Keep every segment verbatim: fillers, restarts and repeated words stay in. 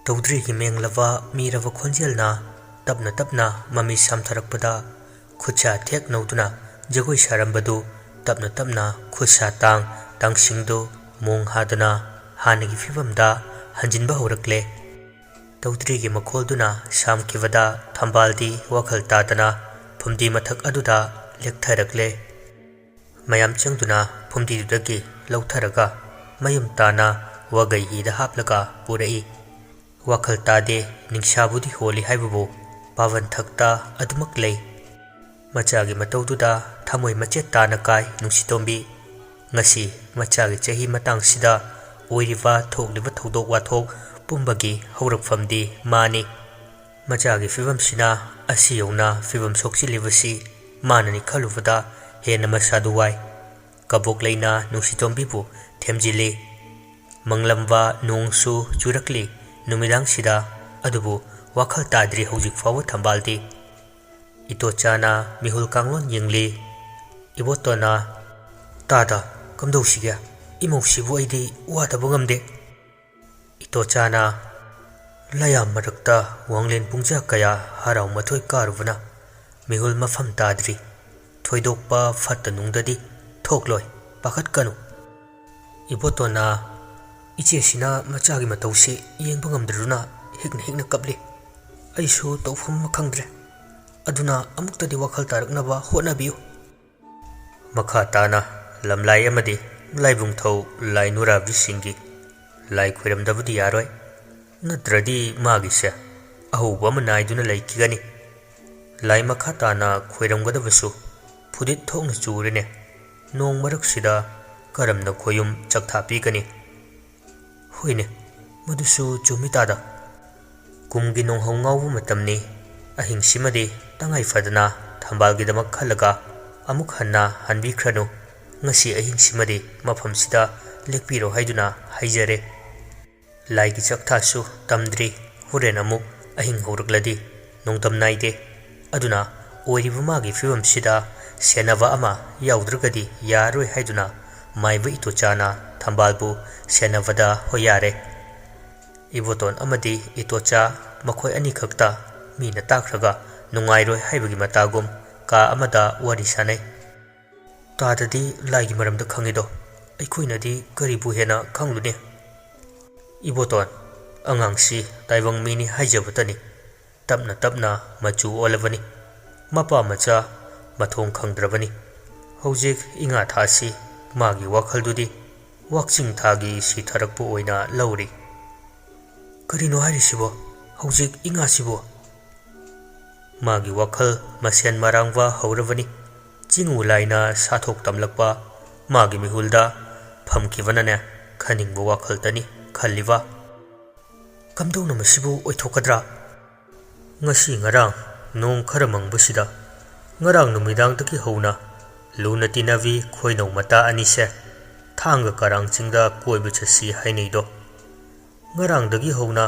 ꯇꯧꯗ꯭ꯔꯤꯒꯤ ꯃꯦꯡꯂꯕ ꯃꯤꯔꯕ ꯈꯣꯟꯖꯦꯜꯅ ꯇꯞꯅ ꯇꯞꯅ ꯃꯃꯤ ꯁꯥꯝꯊꯔꯛꯄꯗ, ꯈꯨꯠꯁꯥ ꯊꯦꯛ ꯅꯧꯗꯨꯅ ꯖꯒꯣꯏ ꯁꯥꯔꯝꯕꯗꯨ ꯇꯞꯅ ꯇꯞꯅ ꯈꯨꯠꯁꯥ ꯇꯥꯡ ꯇꯥꯡꯁꯤꯡꯗꯨ ꯃꯣꯡ ꯍꯥꯗꯅ ꯍꯥꯟꯅꯒꯤ ꯐꯤꯕꯝꯗ ꯍꯟꯖꯤꯟꯕ ꯍꯧꯔꯛꯂꯦ꯫ ꯇꯧꯗ꯭ꯔꯤꯒꯤ ꯃꯈꯣꯜꯗꯨꯅ ꯁꯥꯝꯈꯤꯕꯗ ꯊꯝꯕꯥꯜꯗꯤ ꯋꯥꯈꯜ ꯇꯥꯗꯅ ꯐꯨꯝꯗꯤ ꯃꯊꯛ ꯑꯗꯨꯗ ꯂꯦꯛꯊꯔꯛꯂꯦ꯫ ꯃꯌꯥꯝ ꯆꯪꯗꯨꯅ ꯐꯨꯝꯗꯤꯗꯨꯗꯒꯤ ꯂꯧꯊꯔꯒ ꯃꯌꯨꯝ ꯇꯥꯅ ꯋꯥꯒꯩ ꯍꯤꯗ ꯍꯥꯞꯂꯒ ꯄꯨꯔꯛꯏ꯫ ꯋꯥꯈꯜ ꯇꯥꯗꯦ, ꯅꯤꯡꯁꯥꯕꯨꯗꯤ ꯍꯣꯜꯂꯤ ꯍꯥꯏꯕꯕꯨ ꯄꯥꯕꯟ ꯊꯛꯇ ꯑꯗꯨꯃꯛ ꯂꯩ꯫ ꯃꯆꯥꯒꯤ ꯃꯇꯧꯗꯨꯗ ꯊꯃꯣꯏ ꯃꯆꯦꯠ ꯇꯥꯅ ꯀꯥꯏ ꯅꯨꯡꯁꯤꯇꯣꯝꯕꯤ꯫ ꯉꯁꯤ ꯃꯆꯥꯒꯤ ꯆꯍꯤ ꯃꯇꯥꯡꯁꯤꯗ ꯑꯣꯏꯔꯤꯕ ꯊꯣꯛꯂꯤꯕ ꯊꯧꯗꯣꯛ ꯋꯥꯊꯣꯛ ꯄꯨꯝꯕꯒꯤ ꯍꯧꯔꯛꯐꯝꯗꯤ ꯃꯥꯅꯤ꯫ ꯃꯆꯥꯒꯤ ꯐꯤꯕꯝꯁꯤꯅ ꯑꯁꯤ ꯌꯧꯅ ꯐꯤꯕꯝ ꯁꯣꯛꯆꯤꯜꯂꯤꯕꯁꯤ ꯃꯥꯅꯅꯤ ꯈꯜꯂꯨꯕꯗ ꯍꯦꯟꯅ ꯃꯁꯥꯗꯨ ꯋꯥꯏ꯫ ꯀꯕꯣꯛ ꯂꯩꯅ ꯅꯨꯡꯁꯤꯇꯣꯝꯕꯤꯕꯨ ꯊꯦꯝꯖꯤꯜꯂꯤ꯫ ꯃꯪꯂꯝꯕ ꯅꯣꯡꯁꯨ ꯆꯨꯔꯛꯂꯤ꯫ ꯅꯨꯃꯤꯗꯥꯡꯁꯤꯗ ꯑꯗꯨꯕꯨ ꯋꯥꯈꯜ ꯇꯥꯗ꯭ꯔꯤ ꯍꯧꯖꯤꯛ ꯐꯥꯎꯕ ꯊꯝꯕꯥꯜꯗꯤ꯫ ꯏꯇꯣꯆꯥꯅ ꯃꯤꯍꯨꯜ ꯀꯥꯡꯂꯣꯟ ꯌꯦꯡꯂꯤ꯫ ꯏꯕꯣꯇꯣꯅ, "ꯇꯥꯗ, ꯀꯝꯗꯧꯁꯤꯒꯦ? ꯏꯃꯧꯁꯤꯕꯨ ꯑꯩꯗꯤ ꯋꯥꯗꯕ ꯉꯝꯗꯦ꯫" ꯏꯇꯣꯆꯥꯅ ꯂꯌꯥꯝ ꯃꯔꯛꯇ ꯋꯥꯡꯂꯦꯟ ꯄꯨꯡꯖꯥ ꯀꯌꯥ ꯍꯔꯥꯎ ꯃꯊꯣꯏ ꯀꯥꯔꯨꯕꯅ ꯃꯤꯍꯨꯜ ꯃꯐꯝ ꯇꯥꯗ꯭ꯔꯤ꯫ ꯊꯣꯏꯗꯣꯛꯄ ꯐꯠꯇ ꯅꯨꯡꯗꯗꯤ ꯊꯣꯛꯂꯣꯏ, ꯄꯥꯈꯠꯀꯅꯨ꯫ ꯏꯕꯣꯇꯣꯟꯅ, "ꯏꯆꯦꯁꯤꯅ ꯃꯆꯥꯒꯤ ꯃꯇꯧꯁꯤ ꯌꯦꯡꯕ ꯉꯝꯗ꯭ꯔꯗꯨꯅ ꯍꯦꯛꯅ ꯍꯦꯛꯅ ꯀꯞꯂꯤ꯫ ꯑꯩꯁꯨ ꯇꯧꯐꯝ ꯑꯃ ꯈꯪꯗ꯭ꯔꯦ꯫ ꯑꯗꯨꯅ ꯑꯃꯨꯛꯇꯗꯤ ꯋꯥꯈꯜ ꯇꯥꯔꯛꯅꯕ ꯍꯣꯠꯅꯕꯤꯌꯨ꯫" ꯃꯈꯥ ꯇꯥꯅ ꯂꯝꯂꯥꯏ ꯑꯃꯗꯤ ꯂꯥꯏꯕꯨꯡꯊꯧ ꯂꯥꯏ ꯅꯨꯔꯥꯕꯤꯁꯤꯡꯒꯤ ꯂꯥꯏ ꯈꯣꯏꯔꯝꯗꯕꯗꯤ ꯌꯥꯔꯣꯏ, ꯅꯠꯇ꯭ꯔꯗꯤ ꯃꯥꯒꯤꯁꯦ ꯑꯍꯧꯕ ꯑꯃ ꯅꯥꯏꯗꯨꯅ ꯂꯩꯈꯤꯒꯅꯤ꯫ ꯂꯥꯏ ꯃꯈꯥ ꯇꯥꯅ ꯈꯣꯏꯔꯝꯒꯗꯕꯁꯨ ꯐꯨꯗꯤꯠ ꯊꯣꯛꯅ ꯆꯨꯔꯦꯅꯦ꯫ ꯅꯣꯡ ꯃꯔꯛꯁꯤꯗ ꯀꯔꯝꯅ ꯈꯣꯌꯨꯝ ꯆꯥꯛꯊꯥ ꯄꯤꯒꯅꯤ? ꯍꯣꯏꯅꯦ, ꯃꯗꯨꯁꯨ ꯆꯨꯝꯃꯤ ꯇꯥꯗ꯫ ꯀꯨꯝꯒꯤ ꯅꯣꯡꯍꯧ ꯉꯥꯎꯕ ꯃꯇꯝꯅꯤ꯫ ꯑꯍꯤꯡꯁꯤꯃꯗꯤ ꯇꯉꯥꯏ ꯐꯗꯅ ꯊꯝꯕꯥꯜꯒꯤꯗꯃꯛ ꯈꯜꯂꯒ ꯑꯃꯨꯛ ꯍꯟꯅ ꯍꯟꯕꯤꯈ꯭ꯔꯅꯨ꯫ ꯉꯁꯤ ꯑꯍꯤꯡꯁꯤꯃꯗꯤ ꯃꯐꯝꯁꯤꯗ ꯂꯦꯛꯄꯤꯔꯣ ꯍꯥꯏꯗꯨꯅ ꯍꯥꯏꯖꯔꯦ꯫ ꯂꯥꯏꯒꯤ ꯆꯥꯛꯊꯥꯁꯨ ꯇꯝꯗ꯭ꯔꯤ, ꯍꯣꯔꯦꯟ ꯑꯃꯨꯛ ꯑꯍꯤꯡ ꯍꯧꯔꯛꯂꯗꯤ ꯅꯣꯡꯗꯝ ꯅꯥꯏꯗꯦ꯫ ꯑꯗꯨꯅ ꯑꯣꯏꯔꯤꯕ ꯃꯥꯒꯤ ꯐꯤꯕꯝꯁꯤꯗ ꯁꯦꯟꯅꯕ ꯑꯃ ꯌꯥꯎꯗ꯭ꯔꯒꯗꯤ ꯌꯥꯔꯣꯏ ꯍꯥꯏꯗꯨꯅ ꯃꯥꯏꯕ ꯏꯇꯣꯆꯥꯅ ꯊꯝꯕꯥꯜꯕꯨ ꯁꯦꯟꯅꯕꯗ ꯍꯣꯌꯥꯔꯦ꯫ ꯏꯕꯣꯇꯣꯟ ꯑꯃꯗꯤ ꯏꯇꯣꯆꯥ ꯃꯈꯣꯏ ꯑꯅꯤꯈꯛꯇ ꯃꯤꯅ ꯇꯥꯈ꯭ꯔꯒ ꯅꯨꯡꯉꯥꯏꯔꯣꯏ ꯍꯥꯏꯕꯒꯤ ꯃꯇꯥꯒꯨꯝ ꯀꯥ ꯑꯃꯗ ꯋꯥꯔꯤ ꯁꯥꯅꯩ꯫ "ꯇꯥꯗꯗꯤ ꯂꯥꯏꯒꯤ ꯃꯔꯝꯗ ꯈꯪꯉꯤꯗꯣ, ꯑꯩꯈꯣꯏꯅꯗꯤ ꯀꯔꯤꯕꯨ ꯍꯦꯟꯅ ꯈꯪꯂꯨꯅꯤ?" "ꯏꯕꯣꯇꯣꯟ, ꯑꯉꯥꯡꯁꯤ ꯇꯥꯏꯕꯪ ꯃꯤꯅꯤ ꯍꯥꯏꯖꯕꯇꯅꯤ꯫ ꯇꯞꯅ ꯇꯞꯅ ꯃꯆꯨ ꯑꯣꯜꯂꯕꯅꯤ꯫ ꯃꯄꯥ ꯃꯆꯥ ꯃꯊꯣꯡ ꯈꯪꯗ꯭ꯔꯕꯅꯤ꯫ ꯍꯧꯖꯤꯛ ꯏꯉꯥ ꯊꯥꯁꯤ ꯃꯥꯒꯤ ꯋꯥꯈꯜꯗꯨꯗꯤ ꯋꯥꯛꯆꯤꯡ ꯊꯥꯒꯤ ꯁꯤꯊꯔꯛꯄ ꯑꯣꯏꯅ ꯂꯧꯔꯤ꯫" "ꯀꯔꯤꯅꯣ ꯍꯥꯏꯔꯤꯁꯤꯕꯣ? ꯍꯧꯖꯤꯛ ꯏꯉꯥꯁꯤꯕꯣ?" ꯃꯥꯒꯤ ꯋꯥꯈꯜ ꯃꯁꯦꯟ ꯃꯔꯥꯡꯕ ꯍꯧꯔꯕꯅꯤ꯫ ꯆꯤꯡꯉꯨ ꯂꯥꯏꯅ ꯁꯥꯊꯣꯛ ꯇꯝꯂꯛꯄ ꯃꯥꯒꯤ ꯃꯤꯍꯨꯜꯗ ꯐꯝꯈꯤꯕꯅꯅꯦ, ꯈꯟꯅꯤꯡꯕ ꯋꯥꯈꯜꯇꯅꯤ ꯈꯜꯂꯤꯕ꯫ "ꯀꯝꯗꯧꯅ ꯃꯁꯤꯕꯨ ꯑꯣꯏꯊꯣꯛꯀꯗ꯭ꯔꯥ?" "ꯉꯁꯤ ꯉꯔꯥꯡ ꯅꯣꯡ ꯈꯔ ꯃꯪꯕꯁꯤꯗ, ꯉꯔꯥꯡ ꯅꯨꯃꯤꯗꯥꯡꯗꯒꯤ ꯍꯧꯅ ꯂꯨꯅ ꯇꯤꯟꯅꯕꯤ ꯈꯣꯏꯅꯧ ꯃꯇꯥ ꯑꯅꯤꯁꯦ ꯊꯥꯡꯒ ꯀꯔꯥꯡ ꯆꯤꯡꯗ ꯀꯣꯏꯕ ꯆꯠꯁꯤ ꯍꯥꯏꯅꯩꯗꯣ꯫ ꯉꯔꯥꯡꯗꯒꯤ ꯍꯧꯅ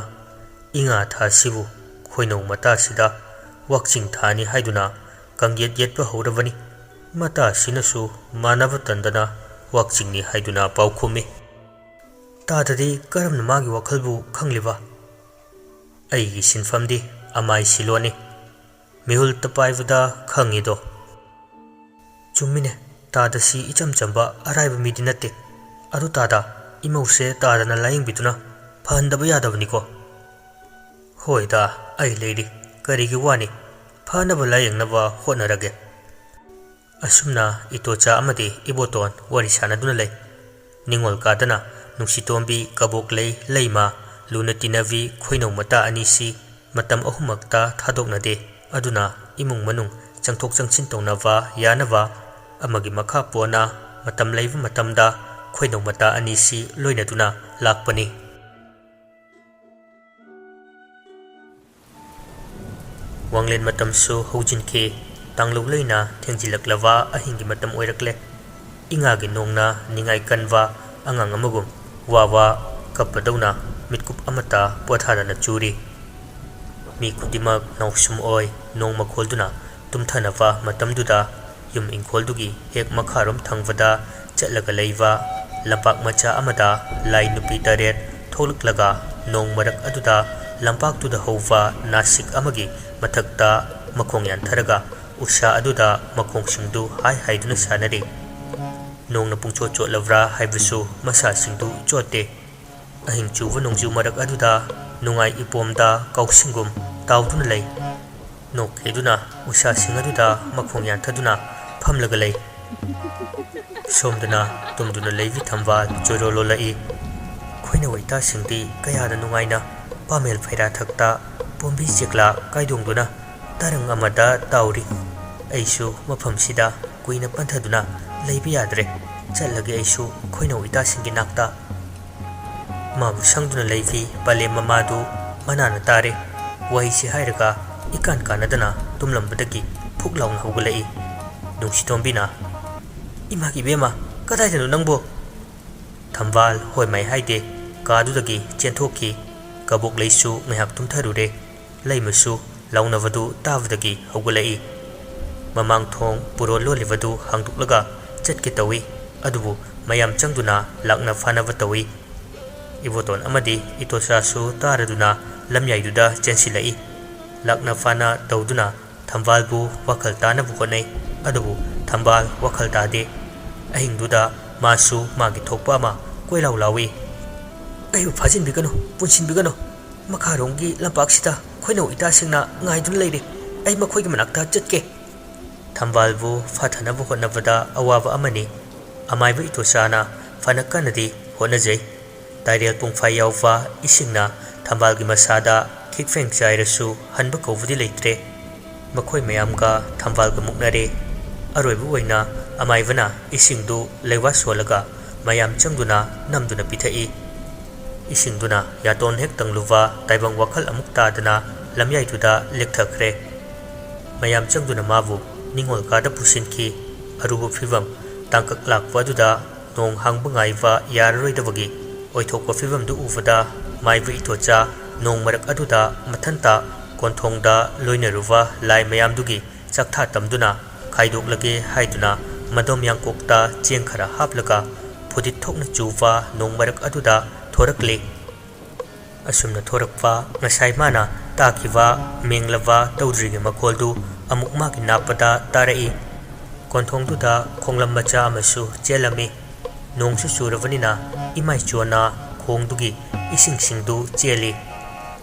ꯏꯉꯥ ꯊꯥꯁꯤꯕꯨ ꯈꯣꯏꯅꯧ ꯃꯇꯥꯁꯤꯗ ꯋꯥꯛꯆꯤꯡ ꯊꯥꯅꯤ ꯍꯥꯏꯗꯨꯅ ꯀꯪꯌꯦꯠ ꯌꯦꯠꯄ ꯍꯧꯔꯕꯅꯤ꯫ ꯃꯇꯥꯁꯤꯅꯁꯨ ꯃꯥꯟꯅꯕ ꯇꯟꯗꯅ ꯋꯥꯛꯆꯤꯡꯅꯤ ꯍꯥꯏꯗꯨꯅ ꯄꯥꯎꯈꯨꯝꯃꯤ꯫" "ꯇꯥꯗꯗꯤ ꯀꯔꯝꯅ ꯃꯥꯒꯤ ꯋꯥꯈꯜꯕꯨ ꯈꯪꯂꯤꯕ?" "ꯑꯩꯒꯤ ꯁꯤꯟꯐꯝꯗꯤ ꯑꯃꯥꯏ ꯁꯤꯂꯣꯅꯤ꯫ ꯃꯤꯍꯨꯜ ꯇꯄꯥꯏꯕꯗ ꯈꯪꯉꯤꯗꯣ꯫" "ꯆꯨꯝꯃꯤꯅꯦ, ꯇꯥꯗꯁꯤ ꯏꯆꯝ ꯆꯝꯕ ꯑꯔꯥꯏꯕ ꯃꯤꯗꯤ ꯅꯠꯇꯦ꯫ ꯑꯗꯨ ꯇꯥꯗ, ꯏꯃꯧꯁꯦ ꯇꯥꯗꯅ ꯂꯥꯌꯦꯡꯕꯤꯗꯨꯅ ꯐꯍꯟꯗꯕ ꯌꯥꯗꯕꯅꯤꯀꯣ꯫" "ꯍꯣꯏꯗ, ꯑꯩ ꯂꯩꯔꯤ, ꯀꯔꯤꯒꯤ ꯋꯥꯅꯤ? ꯐꯅꯕ ꯂꯥꯌꯦꯡꯅꯕ ꯍꯣꯠꯅꯔꯒꯦ꯫" ꯑꯁꯨꯝꯅ ꯏꯇꯣꯆꯥ ꯑꯃꯗꯤ ꯏꯕꯣꯇꯣꯟ ꯋꯥꯔꯤ ꯁꯥꯟꯅꯗꯨꯅ ꯂꯩ꯫ ꯅꯤꯡꯉꯣꯜ ꯀꯥꯗꯅ ꯅꯨꯡꯁꯤꯇꯣꯝꯕꯤ, ꯀꯕꯣꯛꯂꯩ, ꯂꯩꯃ, ꯂꯨꯅ ꯇꯤꯟꯅꯕꯤ ꯈꯣꯏꯅꯧ ꯃꯇꯥ ꯑꯅꯤꯁꯤ ꯃꯇꯝ ꯑꯍꯨꯝꯃꯛꯇ ꯊꯥꯗꯣꯛꯅꯗꯦ꯫ ꯑꯗꯨꯅ ꯏꯃꯨꯡ ꯃꯅꯨꯡ ꯆꯪꯊꯣꯛ ꯆꯪꯁꯤꯟ ꯇꯧꯅꯕ ꯌꯥꯅꯕ ꯑꯃꯒꯤ ꯃꯈꯥ ꯄꯣꯟꯅ ꯃꯇꯝ ꯂꯩꯕ ꯃꯇꯝꯗ ꯈꯣꯏꯅꯧ ꯃꯇꯥ ꯑꯅꯤꯁꯤ ꯂꯣꯏꯅꯗꯨꯅ ꯂꯥꯛꯄꯅꯤ꯫ ꯋꯥꯡꯂꯦꯟ ꯃꯇꯝꯁꯨ ꯍꯧꯖꯤꯟꯈꯤ꯫ ꯇꯥꯡꯂꯧ ꯂꯩꯅ ꯊꯦꯡꯖꯤꯜꯂꯛꯂꯕ ꯑꯍꯤꯡꯒꯤ ꯃꯇꯝ ꯑꯣꯏꯔꯛꯂꯦ꯫ ꯏꯉꯥꯒꯤ ꯅꯣꯡꯅ ꯅꯤꯡꯉꯥꯏ ꯀꯟꯕ ꯑꯉꯥꯡ ꯑꯃꯒꯨꯝ ꯋꯥ ꯋꯥ ꯀꯞꯄꯗꯧꯅ ꯃꯤꯠꯀꯨꯞ ꯑꯃꯠꯇ ꯄꯣꯊꯥꯗꯅ ꯆꯨꯔꯤ꯫ ꯃꯤ ꯈꯨꯗꯤꯡꯃꯛ ꯅꯥꯎꯁꯨꯝ ꯑꯣꯏ ꯅꯣꯡ ꯃꯈꯣꯜꯗꯨꯅ ꯇꯨꯝꯊꯅꯕ ꯃꯇꯝꯗꯨꯗ ꯌꯨꯝ ꯏꯪꯈꯣꯜꯗꯨꯒꯤ ꯍꯦꯛ ꯃꯈꯥꯔꯣꯝ ꯊꯪꯕꯗ ꯆꯠꯂꯒ ꯂꯩꯕ ꯂꯝꯄꯥꯛ ꯃꯆꯥ ꯑꯃꯗ ꯂꯥꯏ ꯅꯨꯄꯤ ꯇꯔꯦꯠ ꯊꯣꯛꯂꯛꯂꯒ ꯅꯣꯡ ꯃꯔꯛ ꯑꯗꯨꯗ ꯂꯝꯄꯥꯛꯇꯨꯗ ꯍꯧꯕ ꯅꯥꯁꯤꯛ ꯑꯃꯒꯤ ꯃꯊꯛꯇ ꯃꯈꯣꯡ ꯌꯥꯟꯊꯔꯒ ꯎꯁꯥ ꯑꯗꯨꯗ ꯃꯈꯣꯡꯁꯤꯡꯗꯨ ꯍꯥꯏ ꯍꯥꯏꯗꯨꯅ ꯁꯥꯟꯅꯔꯤ꯫ ꯅꯣꯡꯅ ꯄꯨꯡꯆꯣꯠ ꯆꯣꯠꯂꯕ꯭ꯔꯥ ꯍꯥꯏꯕꯁꯨ ꯃꯁꯥꯁꯤꯡꯗꯨ ꯆꯣꯠꯇꯦ꯫ ꯑꯍꯤꯡ ꯆꯨꯕ ꯅꯣꯡꯖꯨ ꯃꯔꯛ ꯑꯗꯨꯗ ꯅꯨꯡꯉꯥꯏ ꯏꯄꯣꯝꯗ ꯀꯥꯎꯁꯤꯡꯒꯨꯝ ꯇꯥꯎꯗꯨꯅ ꯂꯩ꯫ ꯅꯣꯛꯈꯤꯗꯨꯅ ꯎꯁꯥꯁꯤꯡ ꯑꯗꯨꯗ ꯃꯈꯣꯡ ꯌꯥꯟꯊꯗꯨꯅ ꯐꯝꯂꯒ ꯂꯩ꯫ ꯁꯣꯝꯗꯅ ꯇꯨꯝꯗꯨꯅ ꯂꯩꯕꯤ ꯊꯝꯕꯥꯜ ꯆꯣꯏꯔꯣꯜ ꯂꯣꯜꯂꯛꯏ꯫ ꯈꯣꯏꯅꯧ ꯏꯇꯥꯁꯤꯡꯗꯤ ꯀꯌꯥꯗ ꯅꯨꯡꯉꯥꯏꯅ ꯄꯥꯃꯦꯜ ꯐꯩꯔꯥ ꯊꯛꯇ ꯄꯣꯝꯕꯤ ꯆꯦꯛꯂꯥ ꯀꯥꯏꯗꯣꯡꯗꯨꯅ ꯇꯔꯪ ꯑꯃꯗ ꯇꯥꯎꯔꯤ꯫ ꯑꯩꯁꯨ ꯃꯐꯝꯁꯤꯗ ꯀꯨꯏꯅ ꯄꯟꯊꯗꯨꯅ ꯂꯩꯕ ꯌꯥꯗ꯭ꯔꯦ꯫ ꯆꯠꯂꯒꯦ ꯑꯩꯁꯨ ꯈꯣꯏꯅꯧ ꯏꯇꯥꯁꯤꯡꯒꯤ ꯅꯥꯛꯇ꯫ ꯃꯥꯕꯨ ꯁꯪꯗꯨꯅ ꯂꯩꯈꯤ ꯄꯂꯦꯝ ꯃꯃꯥꯗꯨ ꯃꯅꯥꯅ ꯇꯥꯔꯦ꯫ ꯋꯥꯍꯩꯁꯤ ꯍꯥꯏꯔꯒ ꯏꯀꯥꯟ ꯀꯥꯟꯅꯗꯅ ꯇꯨꯝꯂꯝꯕꯗꯒꯤ ꯐꯨꯛ ꯂꯥꯎꯅ ꯍꯧꯒꯠꯂꯛꯏ꯫ ꯅꯨꯡꯁꯤꯇꯣꯝꯕꯤꯅ, "ꯏꯃꯥꯒꯤ ꯏꯕꯦꯝꯃ, ꯀꯗꯥꯏꯗꯅꯣ ꯅꯪꯕꯨ?" ꯊꯝꯕꯥꯜ ꯍꯣꯏ ꯃꯥꯏ ꯍꯥꯏꯗꯦ, ꯀꯥꯗꯨꯗꯒꯤ ꯆꯦꯟꯊꯣꯛꯈꯤ꯫ ꯀꯕꯣꯛ ꯂꯩꯁꯨ ꯉꯥꯏꯍꯥꯛ ꯇꯨꯝꯊꯔꯨꯔꯦ꯫ ꯂꯩꯃꯁꯨ ꯂꯥꯎꯅꯕꯗꯨ ꯇꯥꯕꯗꯒꯤ ꯍꯧꯒꯠꯂꯛꯏ꯫ ꯃꯃꯥꯡ ꯊꯣꯡ ꯄꯨꯔꯣꯜ ꯂꯣꯜꯂꯤꯕꯗꯨ ꯍꯥꯡꯗꯣꯛꯂꯒ ꯆꯠꯀꯦ ꯇꯧꯏ, ꯑꯗꯨꯕꯨ ꯃꯌꯥꯝ ꯆꯪꯗꯨꯅ ꯂꯥꯛꯅ ꯐꯥꯅꯕ ꯇꯧꯏ꯫ ꯏꯕꯣꯇꯣꯟ ꯑꯃꯗꯤ ꯏꯇꯣꯆꯥꯁꯨ ꯇꯥꯔꯗꯨꯅ ꯂꯝꯌꯥꯏꯗꯨꯗ ꯆꯦꯟꯁꯤꯜꯂꯛꯏ꯫ ꯂꯥꯛꯅ ꯐꯥꯅ ꯇꯧꯗꯨꯅ ꯊꯝꯕꯥꯜꯕꯨ ꯋꯥꯈꯜ ꯇꯥꯅꯕ ꯍꯣꯠꯅꯩ, ꯑꯗꯨꯕꯨ ꯊꯝꯕꯥꯜ ꯋꯥꯈꯜ ꯇꯥꯗꯦ꯫ ꯑꯍꯤꯡꯗꯨꯗ ꯃꯥꯁꯨ ꯃꯥꯒꯤ ꯊꯣꯛꯄ ꯑꯃ ꯀꯣꯏꯂꯥꯎ ꯂꯥꯎꯏ꯫ "ꯑꯩꯕꯨ ꯐꯥꯖꯤꯟꯕꯤꯒꯅꯨ, ꯄꯨꯟꯁꯤꯟꯕꯤꯒꯅꯨ꯫ ꯃꯈꯥꯔꯣꯝꯒꯤ ꯂꯝꯄꯥꯛꯁꯤꯗ ꯈꯣꯏꯅꯧ ꯏꯇꯥꯁꯤꯡꯅ ꯉꯥꯏꯗꯨꯅ ꯂꯩꯔꯦ꯫ ꯑꯩ ꯃꯈꯣꯏꯒꯤ ꯃꯅꯥꯛꯇ ꯆꯠꯀꯦ꯫" ꯊꯝꯕꯥꯜꯕꯨ ꯐꯥꯊꯅꯕ ꯍꯣꯠꯅꯕꯗ ꯑꯋꯥꯕ ꯑꯃꯅꯤ꯫ ꯑꯃꯥꯏꯕ ꯏꯇꯣꯆꯥꯅ ꯐꯅ ꯀꯟꯅꯗꯤ ꯍꯣꯠꯅꯖꯩ꯫ ꯇꯥꯏꯔꯦꯜ ꯄꯨꯡꯐꯥꯏ ꯌꯥꯎꯕ ꯏꯁꯤꯡꯅ ꯊꯝꯕꯥꯜꯒꯤ ꯃꯁꯥꯗ ꯈꯤꯛꯐꯦꯡ ꯆꯥꯏꯔꯁꯨ ꯍꯟꯕ ꯀꯧꯕꯗꯤ ꯂꯩꯇ꯭ꯔꯦ꯫ ꯃꯈꯣꯏ ꯃꯌꯥꯝꯒ ꯊꯝꯕꯥꯜꯒ ꯃꯨꯛꯅꯔꯦ꯫ ꯑꯔꯣꯏꯕ ꯑꯣꯏꯅ ꯑꯃꯥꯏꯕꯅ ꯏꯁꯤꯡꯗꯨ ꯂꯩꯋꯥ ꯁꯣꯜꯂꯒ ꯃꯌꯥꯝ ꯆꯪꯗꯨꯅ ꯅꯝꯗꯨꯅ ꯄꯤꯊꯛꯏ꯫ ꯏꯁꯤꯡꯗꯨꯅ ꯌꯥꯇꯣꯟ ꯍꯦꯛ ꯇꯪꯂꯨꯕ ꯇꯥꯏꯕꯪ ꯋꯥꯈꯜ ꯑꯃꯨꯛ ꯇꯥꯗꯅ ꯂꯝꯌꯥꯏꯗꯨꯗ ꯂꯦꯛꯊꯈ꯭ꯔꯦ꯫ ꯃꯌꯥꯝ ꯆꯪꯗꯨꯅ ꯃꯥꯕꯨ ꯅꯤꯡꯉꯣꯜ ꯀꯥꯗ ꯄꯨꯁꯤꯟꯈꯤ꯫ ꯑꯔꯨꯕ ꯐꯤꯕꯝ ꯇꯥꯡꯀꯛ ꯂꯥꯛꯄ ꯑꯗꯨꯗ ꯅꯣꯡ ꯍꯥꯡꯕ ꯉꯥꯏꯕ ꯌꯥꯔꯔꯣꯏꯗꯕꯒꯤ ꯑꯣꯏꯊꯣꯛꯄ ꯐꯤꯕꯝꯗꯨ ꯎꯕꯗ ꯃꯥꯏꯕ ꯏꯇꯣꯆꯥ ꯅꯣꯡ ꯃꯔꯛ ꯑꯗꯨꯗ ꯃꯊꯟꯇ ꯀꯣꯟꯊꯣꯡꯗ ꯂꯣꯏꯅꯔꯨꯕ ꯂꯥꯏ ꯃꯌꯥꯝꯗꯨꯒꯤ ꯆꯥꯛꯊꯥ ꯇꯝꯗꯨꯅ ꯈꯥꯏꯗꯣꯛꯂꯒꯦ ꯍꯥꯏꯗꯨꯅ ꯃꯗꯣꯝ ꯌꯥꯡꯀꯣꯛꯇ ꯆꯦꯡ ꯈꯔ ꯍꯥꯞꯂꯒ ꯐꯨꯗꯤꯠ ꯊꯣꯛꯅ ꯆꯨꯕ ꯅꯣꯡ ꯃꯔꯛ ꯑꯗꯨꯗ ꯊꯣꯔꯛꯂꯤ꯫ ꯑꯁꯨꯝꯅ ꯊꯣꯔꯛꯄ ꯉꯁꯥꯏ ꯃꯥꯅ ꯇꯥꯈꯤꯕ ꯃꯦꯡꯂꯕ ꯇꯧꯗ꯭ꯔꯤꯒꯤ ꯃꯈꯣꯜꯗꯨ ꯑꯃꯨꯛ ꯃꯥꯒꯤ ꯅꯥꯞꯄꯗ ꯇꯥꯔꯛꯏ꯫ ꯀꯣꯟꯊꯣꯡꯗꯨꯗ ꯈꯣꯡꯂꯝ ꯃꯆꯥ ꯑꯃꯁꯨ ꯆꯦꯜꯂꯝꯃꯤ꯫ ꯅꯣꯡꯁꯨ ꯆꯨꯔꯕꯅꯤꯅ ꯏꯃꯥꯏ ꯆꯣꯟꯅ ꯈꯣꯡꯗꯨꯒꯤ ꯏꯁꯤꯡꯁꯤꯡꯗꯨ ꯆꯦꯜꯂꯤ꯫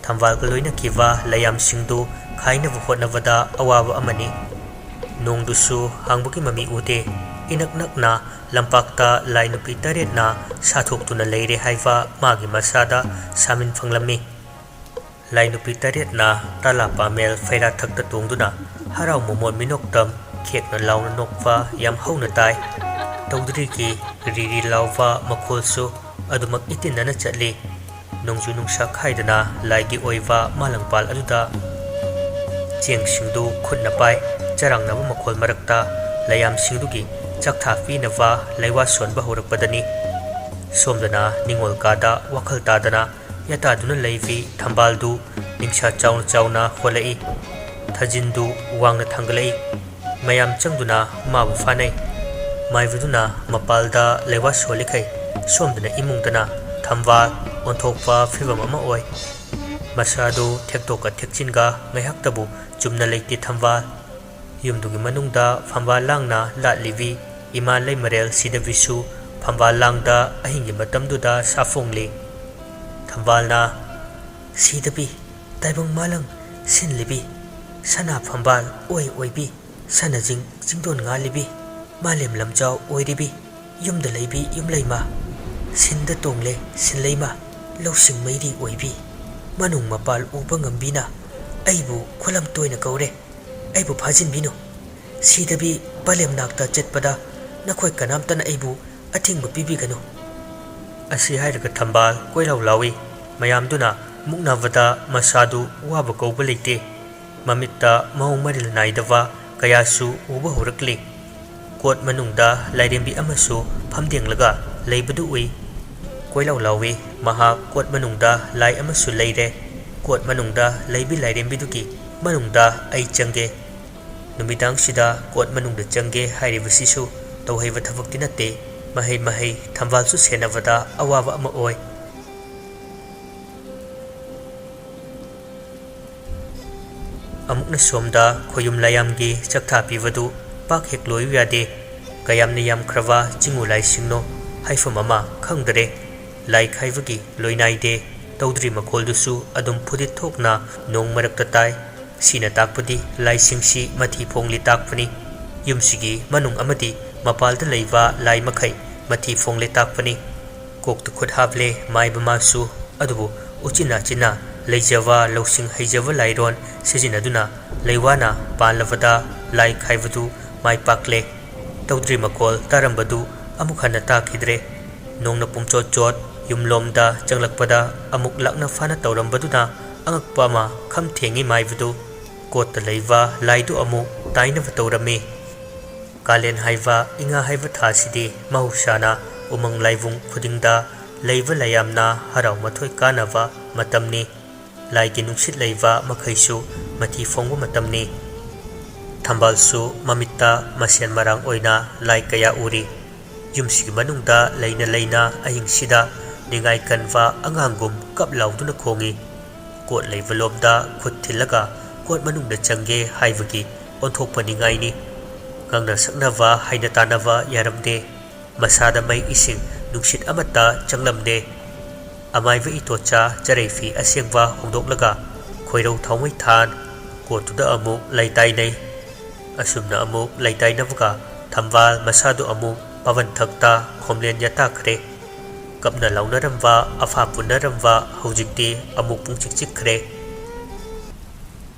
ꯊꯝꯕꯥꯜꯒ ꯂꯣꯏꯅꯈꯤꯕ ꯂꯩꯌꯥꯝꯁꯤꯡꯗꯨ ꯈꯥꯏꯅꯕ ꯍꯣꯠꯅꯕꯗ ꯑꯋꯥꯕ ꯑꯃꯅꯤ꯫ ꯅꯣꯡꯗꯨꯁꯨ ꯍꯥꯡꯕꯒꯤ ꯃꯃꯤ ꯎꯗꯦ꯫ ꯏꯅꯛ ꯅꯛꯅ ꯂꯝꯄꯥꯛꯇ ꯂꯥꯏ ꯅꯨꯄꯤ ꯇꯔꯦꯠꯅ ꯁꯥꯊꯣꯛꯇꯨꯅ ꯂꯩꯔꯦ ꯍꯥꯏꯕ ꯃꯥꯒꯤ ꯃꯁꯥꯗ ꯁꯥꯃꯤꯟ ꯐꯪꯂꯝꯃꯤ꯫ ꯂꯥꯏ ꯅꯨꯄꯤ ꯇꯔꯦꯠꯅ ꯇꯥꯂꯥ ꯄꯥꯃꯦꯜ ꯐꯩꯔꯥꯊꯛꯇ ꯇꯣꯡꯗꯨꯅ ꯍꯔꯥꯎ ꯃꯃꯣꯟ ꯃꯤꯅꯣꯛꯇꯝ ꯈꯦꯛꯅ ꯂꯥꯎꯅ ꯅꯣꯛꯄ ꯌꯥꯝ ꯍꯧꯅ ꯇꯥꯏ꯫ ꯇꯧꯗ꯭ꯔꯤꯒꯤ ꯔꯤꯔꯤ ꯂꯥꯎꯕ ꯃꯈꯣꯜꯁꯨ ꯑꯗꯨꯃꯛ ꯏꯇꯤꯟꯅꯅ ꯆꯠꯂꯤ꯫ ꯅꯣꯡꯖꯨ ꯅꯨꯡꯁꯥ ꯈꯥꯏꯗꯅ ꯂꯥꯏꯒꯤ ꯑꯣꯏꯕ ꯃꯥꯂꯪꯄꯥꯜ ꯑꯗꯨꯗ ꯆꯦꯡꯁꯤꯡꯗꯨ ꯈꯨꯠꯅ ꯄꯥꯏ꯫ ꯆꯔꯥꯡꯅꯕ ꯃꯈꯣꯜ ꯃꯔꯛꯇ ꯂꯩꯌꯥꯝꯁꯤꯡꯗꯨꯒꯤ ꯆꯥꯛꯊꯥ ꯄꯤꯅꯕ ꯂꯩꯋꯥ ꯁꯣꯟꯕ ꯍꯧꯔꯛꯄꯗꯅꯤ꯫ ꯁꯣꯝꯗꯅ ꯅꯤꯡꯉꯣꯜ ꯀꯥꯗ ꯋꯥꯈꯜ ꯇꯥꯗꯅ ꯌꯥꯇꯥꯗꯨꯅ ꯂꯩꯕꯤ ꯊꯝꯕꯥꯜꯗꯨ ꯅꯤꯡꯁꯥ ꯆꯥꯎꯅ ꯆꯥꯎꯅ ꯍꯣꯜꯂꯛꯏ꯫ ꯊꯥꯖꯤꯟꯗꯨ ꯋꯥꯡꯅ ꯊꯥꯡꯒꯠꯂꯛꯏ꯫ ꯃꯌꯥꯝ ꯆꯪꯗꯨꯅ ꯃꯥꯕꯨ ꯐꯥꯅꯩ꯫ ꯃꯥꯏꯕꯗꯨꯅ ꯃꯄꯥꯜꯗ ꯂꯩꯋꯥ ꯁꯣꯜꯂꯤꯈꯩ ꯁꯣꯝꯗꯅ ꯏꯃꯨꯡꯗꯅ ꯊꯝꯕꯥꯜ ꯑꯣꯟꯊꯣꯛꯄ ꯐꯤꯕꯝ ꯑꯃ ꯑꯣꯏ꯫ ꯃꯁꯥꯗꯨ ꯊꯦꯛꯇꯣꯛꯀ ꯊꯦꯛꯆꯤꯟꯒ ꯉꯥꯏꯍꯥꯛꯇꯕꯨ ꯆꯨꯝꯅ ꯂꯩꯇꯦ ꯊꯝꯕꯥꯜ꯫ ꯌꯨꯝꯗꯨꯒꯤ ꯃꯅꯨꯡꯗ ꯐꯝꯕꯥꯜ ꯂꯥꯡꯅ ꯂꯥꯠꯂꯤꯕꯤ ꯏꯃꯥ ꯂꯩꯃꯔꯦꯜ ꯁꯤꯗꯕꯤꯁꯨ ꯐꯝꯕꯥꯜ ꯂꯥꯡꯗ ꯑꯍꯤꯡꯒꯤ ꯃꯇꯝꯗꯨꯗ ꯁꯥꯐꯣꯡꯂꯤ꯫ ꯊꯝꯕꯥꯜꯅ, "ꯁꯤꯗꯕꯤ, ꯇꯥꯏꯕꯪ ꯃꯥꯂꯪ ꯁꯤꯟꯂꯤꯕꯤ, ꯁꯅꯥ ꯐꯝꯕꯥꯜ ꯑꯣꯏ ꯑꯣꯏꯕꯤ, ꯁꯅꯖꯤꯡ ꯆꯤꯡꯗꯣꯟ ꯉꯥꯜꯂꯤꯕꯤ, ꯃꯥꯂꯦꯝ ꯂꯝꯖꯥꯎ ꯑꯣꯏꯔꯤꯕꯤ, ꯌꯨꯝꯗ ꯂꯩꯕꯤ ꯌꯨꯝꯂꯩꯃ, ꯁꯤꯟꯗ ꯇꯣꯡꯂꯦ ꯁꯤꯟꯂꯩꯃ, ꯂꯧꯁꯤꯡ ꯃꯩꯔꯤ ꯑꯣꯏꯕꯤ, ꯃꯅꯨꯡ ꯃꯄꯥꯜ ꯎꯕ ꯉꯝꯕꯤꯅ ꯑꯩꯕꯨ ꯈꯨꯂꯝ ꯇꯣꯏꯅ ꯀꯧꯔꯦ꯫ ꯑꯩꯕꯨ ꯐꯥꯖꯤꯟꯕꯤꯅꯨ꯫ ꯁꯤꯗꯕꯤ ꯄꯂꯦꯝ ꯅꯥꯛꯇ ꯆꯠꯄꯗ ꯅꯈꯣꯏ ꯀꯅꯥꯝꯇꯅ ꯑꯩꯕꯨ ꯑꯊꯤꯡꯕ ꯄꯤꯕꯤꯒꯅꯨ꯫" ꯑꯁꯤ ꯍꯥꯏꯔꯒ ꯊꯝꯕꯥꯜ ꯀꯣꯏꯂꯥꯎ ꯂꯥꯎꯏ꯫ ꯃꯌꯥꯝꯗꯨꯅ ꯃꯨꯛꯅꯕꯗ ꯃꯁꯥꯗꯨ ꯋꯥꯕ ꯀꯧꯕ ꯂꯩꯇꯦ꯫ ꯃꯃꯤꯠꯇ ꯃꯑꯣꯡ ꯃꯔꯤꯜ ꯅꯥꯏꯗꯕ ꯀꯌꯥꯁꯨ ꯎꯕ ꯍꯧꯔꯛꯂꯤ꯫ ꯀꯣꯠ ꯃꯅꯨꯡꯗ ꯂꯥꯏꯔꯦꯝꯕꯤ ꯑꯃꯁꯨ ꯐꯝꯗꯦꯡꯂꯒ ꯂꯩꯕꯗꯨ ꯎꯏ꯫ ꯀꯣꯏꯂꯥꯎ ꯂꯥꯎꯏ꯫ ꯃꯍꯥꯛ ꯀꯣꯠ ꯃꯅꯨꯡꯗ ꯂꯥꯏ ꯑꯃꯁꯨ ꯂꯩꯔꯦ꯫ ꯀꯣꯠ ꯃꯅꯨꯡꯗ ꯂꯩꯕꯤ ꯂꯥꯏꯔꯦꯝꯕꯤꯗꯨꯒꯤ ꯃꯅꯨꯡꯗ ꯑꯩ ꯆꯪꯒꯦ꯫ ꯅꯨꯃꯤꯗꯥꯡꯁꯤꯗ ꯀꯣꯠ ꯃꯅꯨꯡꯗ ꯆꯪꯒꯦ ꯍꯥꯏꯔꯤꯕꯁꯤꯁꯨ ꯇꯧꯍꯩꯕ ꯊꯕꯛꯇꯤ ꯅꯠꯇꯦ꯫ ꯃꯍꯩ ꯃꯍꯩ ꯊꯝꯕꯥꯜꯁꯨ ꯁꯦꯟꯅꯕꯗ ꯑꯋꯥꯕ ꯑꯃ ꯑꯣꯏ꯫ ꯑꯃꯨꯛꯅ ꯁꯣꯝꯗ ꯈꯣꯌꯨꯝ ꯂꯥꯏꯌꯥꯝꯒꯤ ꯆꯥꯛꯊꯥ ꯄꯤꯕꯗꯨ ꯄꯥꯛ ꯍꯦꯛ ꯂꯣꯏꯌꯨ ꯌꯥꯗꯦ꯫ ꯀꯌꯥꯝꯅ ꯌꯥꯝꯈ꯭ꯔꯕ ꯆꯤꯡꯉꯨ ꯂꯥꯏꯁꯤꯡꯅꯣ ꯍꯥꯏꯐꯝ ꯑꯃ ꯈꯪꯗꯔꯦ꯫ ꯂꯥꯏ ꯈꯥꯏꯕꯒꯤ ꯂꯣꯏꯅꯥꯏꯗꯦ꯫ ꯇꯧꯗ꯭ꯔꯤ ꯃꯈꯣꯜꯗꯨꯁꯨ ꯑꯗꯨꯝ ꯐꯨꯗꯤꯠ ꯊꯣꯛꯅ ꯅꯣꯡ ꯃꯔꯛꯇ ꯇꯥꯏ꯫ ꯁꯤꯅ ꯇꯥꯛꯄꯗꯤ ꯂꯥꯏꯁꯤꯡꯁꯤ ꯃꯊꯤ ꯐꯣꯡꯂꯤ ꯇꯥꯛꯄꯅꯤ꯫ ꯌꯨꯝꯁꯤꯒꯤ ꯃꯅꯨꯡ ꯑꯃꯗꯤ ꯃꯄꯥꯜꯗ ꯂꯩꯕ ꯂꯥꯏ ꯃꯈꯩ ꯃꯊꯤ ꯐꯣꯡꯂꯤ ꯇꯥꯛꯄꯅꯤ꯫ ꯀꯣꯛꯇ ꯈꯨꯠ ꯍꯥꯞꯂꯦ ꯃꯥꯏꯕ ꯃꯥꯁꯨ, ꯑꯗꯨꯕꯨ ꯎꯆꯤꯟ ꯅꯥꯆꯤꯟꯅ ꯂꯩꯖꯕ ꯂꯧꯁꯤꯡ ꯍꯩꯖꯕ ꯂꯥꯏꯔꯣꯟ ꯁꯤꯖꯤꯟꯅꯗꯨꯅ ꯂꯩꯋꯥꯅ ꯄꯥꯜꯂꯕꯗ ꯂꯥꯏ ꯈꯥꯏꯕꯗꯨ ꯃꯥꯏ ꯄꯥꯛꯂꯦ꯫ ꯇꯧꯗ꯭ꯔꯤ ꯃꯈꯣꯜ ꯇꯥꯔꯝꯕꯗꯨ ꯑꯃꯨꯛ ꯍꯟꯅ ꯇꯥꯈꯤꯗ꯭ꯔꯦ꯫ ꯅꯣꯡꯅ ꯄꯨꯝꯆꯣꯠ ꯆꯣꯠ ꯌꯨꯝꯂꯣꯝꯗ ꯆꯪꯂꯛꯄꯗ ꯑꯃꯨꯛ ꯂꯥꯛꯅ ꯐꯥꯅ ꯇꯧꯔꯝꯕꯗꯨꯅ ꯑꯉꯛꯄ ꯑꯃ ꯈꯝ ꯊꯦꯡꯏ ꯃꯥꯏꯕꯗꯨ꯫ ꯀꯣꯠꯇ ꯂꯩꯕ ꯂꯥꯏꯗꯨ ꯑꯃꯨꯛ ꯇꯥꯏꯅꯕ ꯇꯧꯔꯝꯃꯤ꯫ ꯀꯥꯂꯦꯟ ꯍꯥꯏꯕ, ꯏꯉꯥ ꯍꯥꯏꯕ ꯊꯥꯁꯤꯗꯤ ꯃꯍꯧꯁꯥꯅ ꯎꯃꯪ ꯂꯥꯏꯕꯨꯡ ꯈꯨꯗꯤꯡꯗ ꯂꯩꯕ ꯂꯥꯏꯌꯥꯝꯅ ꯍꯔꯥꯎ ꯃꯊꯣꯏ ꯀꯥꯅꯕ ꯃꯇꯝꯅꯤ꯫ ꯂꯥꯏꯒꯤ ꯅꯨꯡꯁꯤꯠ ꯂꯩꯕ ꯃꯈꯩꯁꯨ ꯃꯊꯤ ꯐꯣꯡꯕ ꯃꯇꯝꯅꯤ꯫ ꯊꯝꯕꯥꯜꯁꯨ ꯃꯃꯤꯠꯇ ꯃꯁꯦꯟ ꯃꯔꯥꯡ ꯑꯣꯏꯅ ꯂꯥꯏ ꯀꯌꯥ ꯎꯔꯤ꯫ ꯌꯨꯝꯁꯤꯒꯤ ꯃꯅꯨꯡꯗ ꯂꯩꯅ ꯂꯩꯅ ꯑꯍꯤꯡꯁꯤꯗ ꯅꯤꯡꯉꯥꯏ ꯀꯟꯕ ꯑꯉꯥꯡꯒꯨꯝ ꯀꯞ ꯂꯥꯎꯗꯨꯅ ꯈꯣꯡꯏ꯫ ꯀꯣꯠ ꯂꯩꯕ ꯂꯣꯝꯗ ꯈꯨꯠ ꯊꯤꯜꯂꯒ ꯀꯣꯠ ꯃꯅꯨꯡꯗ ꯆꯪꯒꯦ ꯍꯥꯏꯕꯒꯤ ꯑꯣꯟꯊꯣꯛꯄ ꯅꯤꯡꯉꯥꯏꯅꯤ꯫ ꯉꯥꯡꯅ ꯁꯛꯅꯕ, ꯍꯥꯏꯅ ꯇꯥꯅꯕ ꯌꯥꯔꯝꯗꯦ꯫ ꯃꯁꯥꯗ ꯃꯩ ꯏꯁꯤꯡ ꯅꯨꯡꯁꯤꯠ ꯑꯃꯠꯇ ꯆꯪꯂꯝꯗꯦ꯫ ꯑꯃꯥꯏꯕ ꯏꯇꯣꯆꯥ ꯆꯔꯩ ꯐꯤ ꯑꯁꯦꯡꯕ ꯍꯣꯡꯗꯣꯛꯂꯒ ꯈꯣꯏꯔꯧ ꯊꯥꯎꯃꯩ ꯊꯥꯟ ꯀꯣꯠꯇꯨꯗ ꯑꯃꯨꯛ ꯂꯩꯇꯥꯏꯅꯩ꯫ ꯑꯁꯨꯝꯅ ꯑꯃꯨꯛ ꯂꯩꯇꯥꯏꯅꯕꯒ ꯊꯝꯕꯥꯜ ꯃꯁꯥꯗꯨ ꯑꯃꯨꯛ ꯄꯥꯕꯟꯊꯛꯇ ꯈꯣꯝꯂꯦꯟ ꯌꯥꯇꯥꯈ꯭ꯔꯦ꯫ ꯀꯞꯅ ꯂꯥꯎꯅꯔꯝꯕ, ꯑꯐꯥ ꯄꯨꯟꯅꯔꯝꯕ ꯍꯧꯖꯤꯛꯇꯤ ꯑꯃꯨꯛ ꯄꯨꯡꯆꯤꯛ ꯆꯤꯛꯈ꯭ꯔꯦ꯫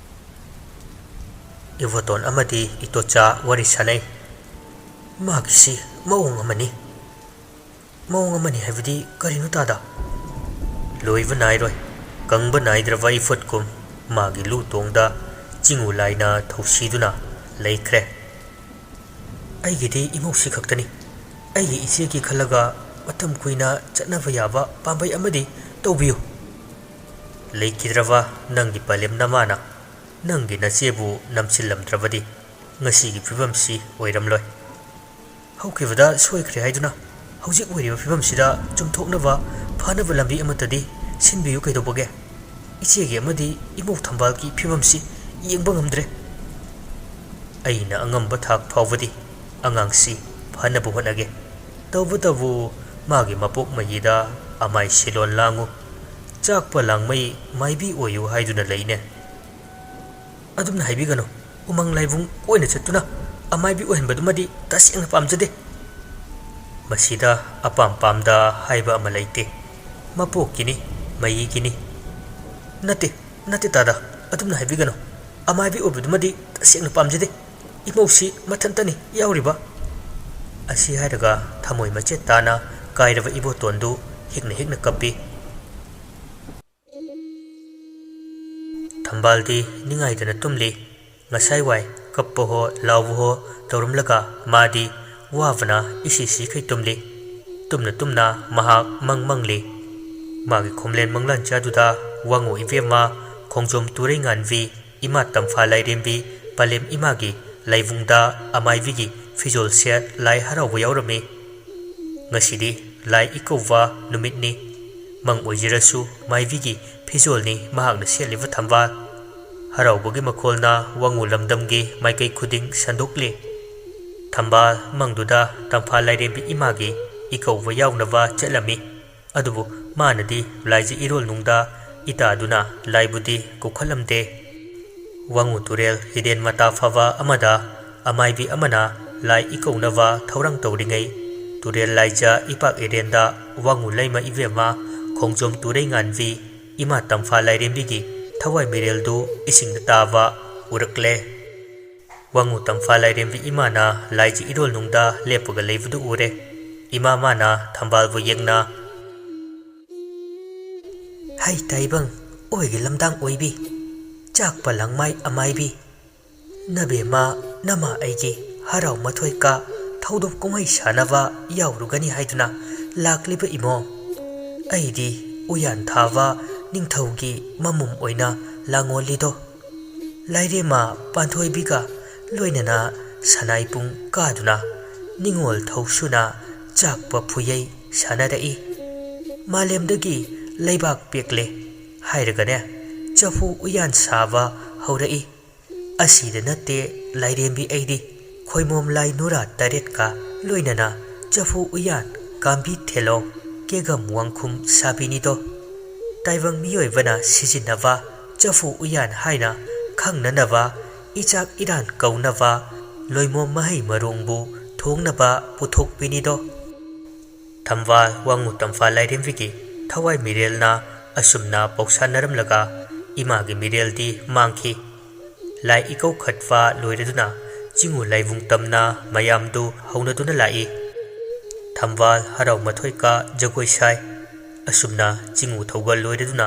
ꯏꯕꯣꯇꯣꯟ ꯑꯃꯗꯤ ꯏꯇꯣꯆꯥ ꯋꯥꯔꯤ ꯁꯥꯅꯩ꯫ "ꯃꯥꯒꯤꯁꯤ ꯃꯑꯣꯡ ꯑꯃꯅꯤ꯫ ꯃꯑꯣꯡ ꯑꯃꯅꯤ ꯍꯥꯏꯕꯗꯤ ꯀꯔꯤꯅꯣ ꯇꯥꯗ?" "ꯂꯣꯏꯕ ꯅꯥꯏꯔꯣꯏ꯫ ꯀꯪꯕ ꯅꯥꯏꯗ꯭ꯔꯕ ꯏꯐꯨꯠꯀꯨꯝ ꯃꯥꯒꯤ ꯂꯨ ꯇꯣꯡꯗ ꯆꯤꯡꯉꯨ ꯂꯥꯏꯅ ꯊꯧꯁꯤꯗꯨꯅ ꯂꯩꯈ꯭ꯔꯦ꯫" "ꯑꯩꯒꯤꯗꯤ ꯏꯃꯧꯁꯤ ꯈꯛꯇꯅꯤ꯫ ꯑꯩꯒꯤ ꯏꯆꯦꯒꯤ ꯈꯜꯂꯒ ꯃꯇꯝ ꯀꯨꯏꯅ ꯆꯠꯅꯕ ꯌꯥꯕ ꯄꯥꯝꯕꯩ ꯑꯃꯗꯤ ꯇꯧꯕꯤꯌꯨ꯫" "ꯂꯩꯈꯤꯗ꯭ꯔꯕ ꯅꯪꯒꯤ ꯄꯂꯦꯝ ꯅꯃꯥꯅ ꯅꯪꯒꯤ ꯅꯆꯦꯕꯨ ꯅꯝꯁꯤꯜꯂꯝꯗ꯭ꯔꯕꯗꯤ ꯉꯁꯤꯒꯤ ꯐꯤꯕꯝꯁꯤ ꯑꯣꯏꯔꯝꯂꯣꯏ꯫" "ꯍꯧꯈꯤꯕꯗ ꯁꯣꯏꯈ꯭ꯔꯦ ꯍꯥꯏꯗꯨꯅ ꯍꯧꯖꯤꯛ ꯑꯣꯏꯔꯤꯕ ꯐꯤꯕꯝꯁꯤꯗ ꯆꯨꯝꯊꯣꯛꯅꯕ ꯐꯅꯕ ꯂꯝꯕꯤ ꯑꯃꯠꯇꯗꯤ ꯁꯤꯟꯕꯤꯌꯨ ꯀꯩꯗꯧꯕꯒꯦ? ꯏꯆꯦꯒꯤ ꯑꯃꯗꯤ ꯏꯃꯧ ꯊꯝꯕꯥꯜꯒꯤ ꯐꯤꯕꯝꯁꯤ ꯌꯦꯡꯕ ꯉꯝꯗ꯭ꯔꯦ꯫ ꯑꯩꯅ ꯑꯉꯝꯕ ꯊꯥꯛ ꯐꯥꯎꯕꯗꯤ ꯑꯉꯥꯡꯁꯤ ꯐꯅꯕ ꯍꯣꯠꯅꯒꯦ꯫ ꯇꯧꯕꯇꯕꯨ ꯃꯥꯒꯤ ꯃꯄꯣꯛ ꯃꯌꯤꯗ ꯑꯃꯥꯏ ꯁꯤꯂꯣꯟ ꯂꯥꯡꯉꯨ, ꯆꯥꯛꯄ ꯂꯥꯡꯃꯩ ꯃꯥꯏꯕꯤ ꯑꯣꯏꯌꯨ ꯍꯥꯏꯗꯨꯅ ꯂꯩꯅꯦ꯫ ꯑꯗꯨꯝꯅ ꯍꯥꯏꯕꯤꯒꯅꯨ꯫ ꯎꯃꯪ ꯂꯥꯏꯕꯨꯡ ꯀꯣꯏꯅ ꯆꯠꯇꯨꯅ ꯑꯃꯥꯏꯕꯤ ꯑꯣꯏꯍꯟꯕꯗꯨꯃꯗꯤ ꯇꯁꯦꯡꯅ ꯄꯥꯝꯖꯗꯦ꯫ ꯃꯁꯤꯗ ꯑꯄꯥꯝ ꯄꯥꯝꯗ ꯍꯥꯏꯕ ꯑꯃ ꯂꯩꯇꯦ꯫ ꯃꯄꯣꯛꯀꯤꯅꯤ, ꯃꯌꯤꯒꯤꯅꯤ꯫ ꯅꯠꯇꯦ, ꯅꯠꯇꯦ ꯇꯥꯗ, ꯑꯗꯨꯝꯅ ꯍꯥꯏꯕꯤꯒꯅꯨ꯫ ꯑꯃꯥꯏꯕꯤ ꯑꯣꯏꯕꯗꯨꯃꯗꯤ ꯇꯁꯦꯡꯅ ꯄꯥꯝꯖꯗꯦ꯫ ꯏꯃꯧꯁꯤ ꯃꯊꯟꯇꯅꯤ ꯌꯥꯎꯔꯤꯕ꯫ ꯑꯁꯤ ꯍꯥꯏꯔꯒ ꯊꯃꯣꯏ ꯃꯆꯦꯠ ꯇꯥꯅ ꯀꯥꯏꯔꯕ ꯏꯕꯣꯇꯣꯟꯗꯨ ꯍꯤꯛꯅ ꯍꯤꯛꯅ ꯀꯞꯄꯤ꯫ ꯊꯝꯕꯥꯜꯗꯤ ꯅꯤꯡꯉꯥꯏꯗꯅ ꯇꯨꯝꯂꯤ꯫ ꯉꯁꯥꯏ ꯋꯥꯏ ꯀꯞꯄ ꯍꯣ ꯂꯥꯎꯕ ꯍꯣ ꯇꯧꯔꯝꯂꯒ ꯃꯥꯗꯤ ꯋꯥꯕꯅ ꯏꯁꯤ ꯁꯤꯈꯩ ꯇꯨꯝꯂꯤ꯫ ꯇꯨꯝꯅ ꯇꯨꯝꯅ ꯃꯍꯥꯛ ꯃꯪ ꯃꯪꯂꯤ꯫ ꯃꯥꯒꯤ ꯈꯣꯝꯂꯦꯟ ꯃꯪꯂꯥꯟ ꯆꯥꯗꯨꯗ ꯋꯥꯉꯨ ꯏꯕꯦꯝꯃ, ꯈꯣꯡꯖꯣꯝ ꯇꯨꯔꯩ ꯉꯥꯟꯕꯤ, ꯏꯃꯥ ꯇꯝꯐꯥ ꯂꯥꯏꯔꯦꯝꯕꯤ, ꯄꯂꯦꯝ ꯏꯃꯥꯒꯤ ꯂꯥꯏꯕꯨꯡꯗ ꯑꯃꯥꯏꯕꯤꯒꯤ ꯐꯤꯖꯣꯜ ꯁꯦꯠ ꯂꯥꯏ ꯍꯔꯥꯎꯕ ꯌꯥꯎꯔꯝꯃꯤ꯫ ꯉꯁꯤꯗꯤ ꯂꯥꯏ ꯏꯀꯧꯕ ꯅꯨꯃꯤꯠꯅꯤ꯫ ꯃꯪ ꯑꯣꯏꯖꯔꯁꯨ ꯃꯥꯏꯕꯤꯒꯤ ꯐꯤꯖꯣꯜꯅꯤ ꯃꯍꯥꯛꯅ ꯁꯦꯠꯂꯤꯕ ꯊꯝꯕꯥꯜ꯫ ꯍꯔꯥꯎꯕꯒꯤ ꯃꯈꯣꯜꯅ ꯋꯥꯉꯨ ꯂꯝꯗꯝꯒꯤ ꯃꯥꯏꯀꯩ ꯈꯨꯗꯤꯡ ꯁꯟꯗꯣꯛꯂꯤ꯫ ꯊꯝꯕꯥꯜ ꯃꯪꯗꯨꯗ ꯇꯝꯐꯥ ꯂꯥꯏꯔꯦꯝꯕꯤ ꯏꯃꯥꯒꯤ ꯏꯀꯧꯕ ꯌꯥꯎꯅꯕ ꯆꯠꯂꯝꯃꯤ꯫ ꯑꯗꯨꯕꯨ ꯃꯥꯅꯗꯤ ꯂꯥꯏꯖ ꯏꯔꯣꯜꯅꯨꯡꯗ ꯏꯇꯥꯗꯨꯅ ꯂꯥꯏꯕꯨꯗꯤ ꯀꯧꯈꯠꯂꯝꯗꯦ꯫ ꯋꯥꯉꯨ ꯇꯨꯔꯦꯜ ꯍꯤꯗꯦꯟ ꯃꯇꯥ ꯐꯥꯕ ꯑꯃꯗ ꯑꯃꯥꯏꯕꯤ ꯑꯃꯅ ꯂꯥꯏ ꯏꯀꯧꯅꯕ ꯊꯧꯔꯥꯡ ꯇꯧꯔꯤꯉꯩ, ꯇꯨꯔꯦꯜ ꯂꯥꯏꯖ ꯏꯄꯥꯛ ꯏꯔꯦꯟꯗ ꯋꯥꯉꯨ ꯂꯩꯃ ꯏꯕꯦꯝꯃ, ꯈꯣꯡꯖꯣꯝ ꯇꯨꯔꯩ ꯉꯥꯟꯕꯤ, ꯏꯃꯥ ꯇꯝꯐꯥ ꯂꯥꯏꯔꯦꯝꯕꯤꯒꯤ ꯊꯋꯥꯏ ꯃꯤꯔꯦꯜꯗꯨ ꯏꯁꯤꯡꯗ ꯇꯥꯕ ꯎꯔꯛꯂꯦ꯫ ꯋꯥꯉꯨ ꯇꯝꯐꯥ ꯂꯥꯏꯔꯦꯝꯕꯤ ꯏꯃꯥꯅ ꯂꯥꯏꯖ ꯏꯔꯣꯜꯅꯨꯡꯗ ꯂꯦꯞꯄꯒ ꯂꯩꯕꯗꯨ ꯎꯔꯦ꯫ ꯏꯃꯥ ꯃꯥꯅ ꯊꯝꯕꯥꯜꯕꯨ ꯌꯦꯡꯅ, "ꯍꯩ ꯇꯥꯏꯕꯪ, ꯑꯣꯏꯒꯤ ꯂꯝꯗꯥꯡ ꯑꯣꯏꯕꯤ, ꯆꯥꯛꯄ ꯂꯥꯡꯃꯥꯏ ꯑꯃꯥꯏꯕꯤ, ꯅꯕꯦꯝꯃ ꯅꯃꯥ ꯑꯩꯒꯤ ꯍꯔꯥꯎ ꯃꯊꯣꯏ ꯀꯥ ꯊꯧꯗꯣꯛ ꯀꯨꯝꯍꯩ ꯁꯥꯟꯅꯕ ꯌꯥꯎꯔꯨꯒꯅꯤ ꯍꯥꯏꯗꯨꯅ ꯂꯥꯛꯂꯤꯕ ꯏꯃꯣ꯫ ꯑꯩꯗꯤ ꯎꯌꯥꯟ ꯊꯥꯕ ꯅꯤꯡꯊꯧꯒꯤ ꯃꯃꯨꯝ ꯑꯣꯏꯅ ꯂꯥꯡꯉꯣꯜꯂꯤꯗꯣ꯫ ꯂꯥꯏꯔꯦꯝꯃ ꯄꯥꯟꯊꯣꯏꯕꯤꯒ ꯂꯣꯏꯅꯅ ꯁꯅꯥꯏꯄꯨꯡ ꯀꯥꯗꯨꯅ ꯅꯤꯡꯉꯣꯜ ꯊꯧꯁꯨꯅ ꯆꯥꯛꯄ ꯐꯨꯌꯩ ꯁꯥꯟꯅꯔꯛꯏ꯫ ꯃꯥꯂꯦꯝꯗꯒꯤ ꯂꯩꯕꯥꯛ ꯄꯦꯛꯂꯦ ꯍꯥꯏꯔꯒꯅꯦ, ꯆꯐꯨ ꯎꯌꯥꯟ ꯁꯥꯕ ꯍꯧꯔꯛꯏ꯫ ꯑꯁꯤꯗ ꯅꯠꯇꯦ ꯂꯥꯏꯔꯦꯝꯕꯤ ꯑꯩꯗꯤ, ꯈꯣꯏꯃꯣꯝ ꯂꯥꯏ ꯅꯨꯔꯥ ꯇꯔꯦꯠꯀ ꯂꯣꯏꯅꯅ ꯆꯐꯨ ꯎꯌꯥꯟ, ꯀꯥꯝꯕꯤ ꯊꯦꯂꯣ, ꯀꯦꯒꯝ ꯋꯥꯡꯈꯨꯝ ꯁꯥꯕꯤꯅꯤꯗꯣ꯫ ꯇꯥꯏꯕꯪ ꯃꯤꯑꯣꯏꯕꯅ ꯁꯤꯖꯤꯟꯅꯕ ꯆꯐꯨ ꯎꯌꯥꯟ ꯍꯥꯏꯅ ꯈꯪꯅꯅꯕ, ꯏꯆꯥꯛ ꯏꯔꯥꯟ ꯀꯧꯅꯕ, ꯂꯣꯏꯃꯣꯝ ꯃꯍꯩ ꯃꯔꯣꯡꯕꯨ ꯊꯣꯡꯅꯕ ꯄꯨꯊꯣꯛꯄꯤꯅꯤꯗꯣ꯫ ꯊꯝꯕꯥꯜ ꯋꯥꯉꯨ ꯇꯝꯐꯥ ꯂꯥꯏꯔꯦꯝꯕꯤꯒꯤ ꯊꯋꯥꯏ ꯃꯤꯔꯦꯜꯅ ꯑꯁꯨꯝꯅ ꯄꯥꯎꯁꯥꯟꯅꯔꯝꯂꯒ ꯏꯃꯥꯒꯤ ꯃꯤꯔꯦꯜꯗꯤ ꯃꯥꯡꯈꯤ꯫ ꯂꯥꯏ ꯏꯀꯧ ꯈꯠꯄ ꯂꯣꯏꯔꯗꯨꯅ ꯆꯤꯡꯉꯨ ꯂꯥꯏꯕꯨꯡ ꯇꯝꯅ ꯃꯌꯥꯝꯗꯨ ꯍꯧꯅꯗꯨꯅ ꯂꯥꯛꯏ꯫ ꯊꯝꯕꯥꯜ ꯍꯔꯥꯎ ꯃꯊꯣꯏꯀ ꯖꯒꯣꯏ ꯁꯥꯏ꯫ ꯑꯁꯨꯝꯅ ꯆꯤꯡꯉꯨ ꯊꯧꯒꯜ ꯂꯣꯏꯔꯗꯨꯅ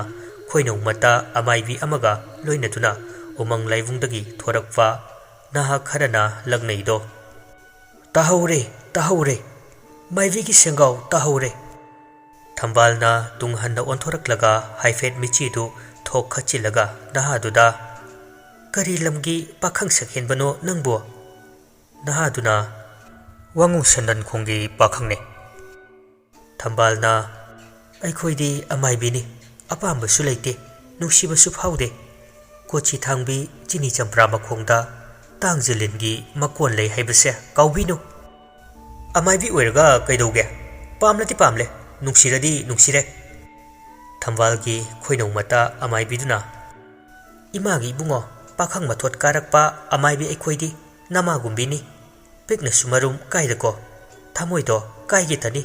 ꯈꯣꯏꯅꯧꯃꯇ ꯑꯃꯥꯏꯕꯤ ꯑꯃꯒ ꯂꯣꯏꯅꯗꯨꯅ ꯎꯃꯪ ꯂꯥꯏꯕꯨꯡꯗꯒꯤ ꯊꯣꯔꯛꯄ ꯅꯍꯥ ꯈꯔꯅ ꯂꯛꯅꯩꯗꯣ꯫ "ꯇꯥꯍꯧꯔꯦ, ꯇꯥꯍꯧꯔꯦ꯫ ꯃꯥꯏꯕꯤꯒꯤ ꯁꯦꯡꯒꯥꯎ ꯇꯥꯍꯧꯔꯦ꯫" ꯊꯝꯕꯥꯜꯅ ꯇꯨꯡ ꯍꯟꯅ ꯑꯣꯟꯊꯣꯔꯛꯂꯒ ꯍꯥꯏꯐꯦꯠ ꯃꯤꯠꯆꯤꯗꯨ ꯊꯣꯛ ꯈꯠꯆꯤꯜꯂꯒ ꯅꯍꯥꯗꯨꯗ, "ꯀꯔꯤ ꯂꯝꯒꯤ ꯄꯥꯈꯪ ꯁꯛꯍꯦꯟꯕꯅꯣ ꯅꯪꯕꯨ?" ꯅꯍꯥꯗꯨꯅ, "ꯋꯥꯉꯨ ꯁꯟꯗꯟꯈꯣꯡꯒꯤ ꯄꯥꯈꯪꯅꯦ꯫" ꯊꯝꯕꯥꯜꯅ, "ꯑꯩꯈꯣꯏꯗꯤ ꯑꯃꯥꯏꯕꯤꯅꯤ, ꯑꯄꯥꯝꯕꯁꯨ ꯂꯩꯇꯦ, ꯅꯨꯡꯁꯤꯕꯁꯨ ꯐꯥꯎꯗꯦ꯫ ꯀꯣꯆꯤ ꯊꯥꯡꯕꯤ ꯆꯤꯅꯤ ꯆꯝꯄ꯭ꯔꯥ ꯃꯈꯣꯡꯗ ꯇꯥꯡꯖꯂꯤꯟꯒꯤ ꯃꯀꯣꯟ ꯂꯩ ꯍꯥꯏꯕꯁꯦ ꯀꯥꯎꯕꯤꯅꯨ꯫" "ꯑꯃꯥꯏꯕꯤ ꯑꯣꯏꯔꯒ ꯀꯩꯗꯧꯒꯦ? ꯄꯥꯝꯂꯗꯤ ꯄꯥꯝꯂꯦ, ꯅꯨꯡꯁꯤꯔꯗꯤ ꯅꯨꯡꯁꯤꯔꯦ꯫" ꯊꯝꯕꯥꯜꯒꯤ ꯈꯣꯏꯅꯧꯃꯇ ꯑꯃꯥꯏꯕꯤꯗꯨꯅ, "ꯏꯃꯥꯒꯤ ꯏꯕꯨꯡꯉꯣ, ꯄꯥꯈꯪ ꯃꯊꯣꯠ ꯀꯥꯔꯛꯄ ꯑꯃꯥꯏꯕꯤ ꯑꯩꯈꯣꯏꯗꯤ ꯅꯃꯥꯒꯨꯝꯕꯤꯅꯤ꯫ ꯄꯤꯛꯅꯁꯨ ꯃꯔꯨꯝ ꯀꯥꯏꯗꯀꯣ, ꯊꯃꯣꯏꯗꯣ ꯀꯥꯏꯒꯦ ꯇꯅꯤ꯫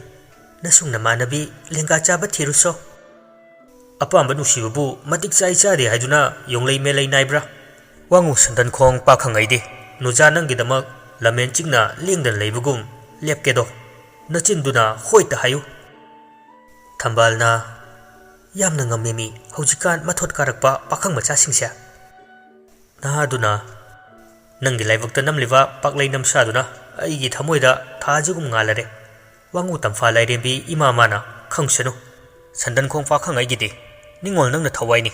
ꯅꯁꯨꯡ ꯅꯃꯥꯟꯅꯕꯤ ꯂꯦꯡꯒꯥ ꯆꯥꯕ ꯊꯤꯔꯨꯁꯣ꯫" "ꯑꯄꯥꯝꯕ ꯅꯨꯡꯁꯤꯕꯕꯨ ꯃꯇꯤꯛ ꯆꯥꯏ ꯆꯥꯗꯦ ꯍꯥꯏꯗꯨꯅ ꯌꯣꯡꯂꯩ ꯃꯦꯂꯩ ꯅꯥꯏꯕ꯭ꯔꯥ? ꯋꯥꯉꯨ ꯁꯟꯗꯟꯈꯣꯡ ꯄꯥꯈꯪ ꯑꯩꯗꯤ ꯅꯨꯖꯥ ꯅꯪꯒꯤꯗꯃꯛ ꯂꯃꯦꯟ ꯆꯤꯡꯅ ꯂꯦꯡꯗꯅ ꯂꯩꯕꯒꯨꯝ ꯂꯦꯞꯀꯦꯗꯣ꯫ ꯅꯆꯤꯟꯗꯨꯅ ꯍꯣꯏꯇ ꯍꯥꯏꯌꯨ꯫" ꯊꯝꯕꯥꯜꯅ, "ꯌꯥꯝꯅ ꯉꯝꯃꯦꯃꯤ ꯍꯧꯖꯤꯛꯀꯥꯟ ꯃꯊꯣꯠ ꯀꯥꯔꯛꯄ ꯄꯥꯈꯪ ꯃꯆꯥꯁꯤꯡꯁꯦ꯫" ꯅꯍꯥꯗꯨꯅ, "ꯅꯪꯒꯤ ꯂꯥꯏꯕꯛꯇ ꯅꯝꯂꯤꯕ ꯄꯥꯛꯂꯩ ꯅꯝꯁꯥꯗꯨꯅ ꯑꯩꯒꯤ ꯊꯃꯣꯏꯗ ꯊꯥꯖꯒꯨꯝ ꯉꯥꯜꯂꯔꯦ꯫ ꯋꯥꯉꯨ ꯇꯝꯐꯥ ꯂꯥꯏꯔꯦꯝꯕꯤ ꯏꯃꯥ ꯃꯥꯅ ꯈꯪꯁꯅꯨ꯫ ꯁꯟꯗꯟꯈꯣꯡ ꯄꯥꯈꯪ ꯑꯩꯒꯤꯗꯤ ꯅꯤꯡꯉꯣꯜ ꯅꯪꯅ ꯊꯋꯥꯏꯅꯤ꯫"